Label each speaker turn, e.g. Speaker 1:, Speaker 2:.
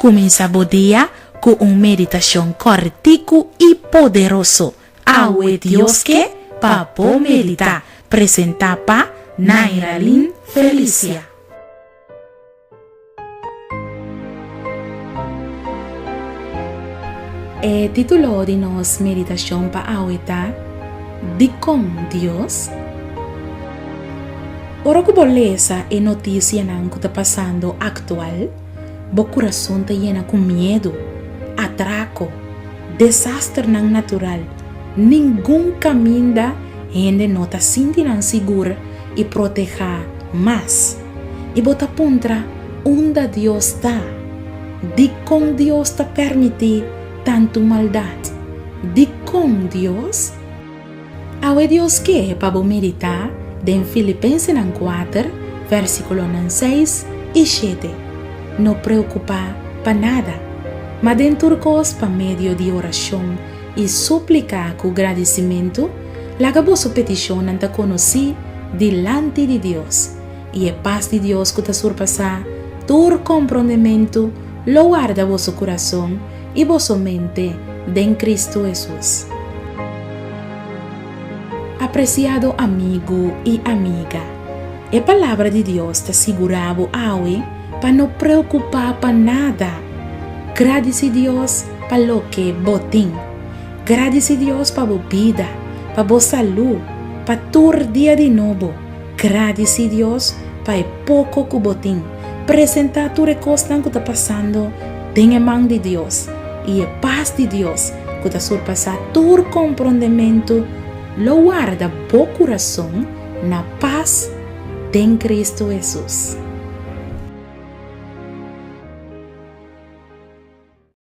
Speaker 1: Kuminsá bo dia ku un meditashon kòrtiku i poderoso. Awe Dios ke pa bo meditá. Presentá pa Nairalyn Felicia. E título di nos meditashon pa awe ta Dikon Dios? Ora ku bo lesa e notisianan ku ta pasando aktual, bo kurason ta yena ku miedu, atrako, desasternan natural. Ningun kaminda hende no ta sinti nan sigur i protehá mas. I bo ta puntra, Unda Dios ta? Dikon Dios ta permití tantu maldat? Dikon Dios? Awe Dios ke pa bo meditá den Filipensenan kuater, vèrsikulonan seis i shete, No preokupá pa nada, ma den tur kos pa medio di orashon i súplika ku gradisimentu, laga boso petishonnan ta konosí dilanti di Dios, i e pas di Dios ku ta surpasá tur komprondementu lo warda boso kurason i boso mente den Kristu Hesus. Apresiado amigu i amiga, e Palabra di Dios ta sigurá bo awe pa no preokupá pa nada. Gradisí Dios pa loke bo tin. Gradisí Dios pa bo bida, pa bo salú, pa tur dia di nobo. Gradisí Dios pa e poko ku bo tin. Presentá tur e kosnan ku ta pasando den e man di Dios, i e pas di Dios, ku ta surpasá tur komprondementu, lo warda bo kurason na pas den Kristu Hesus.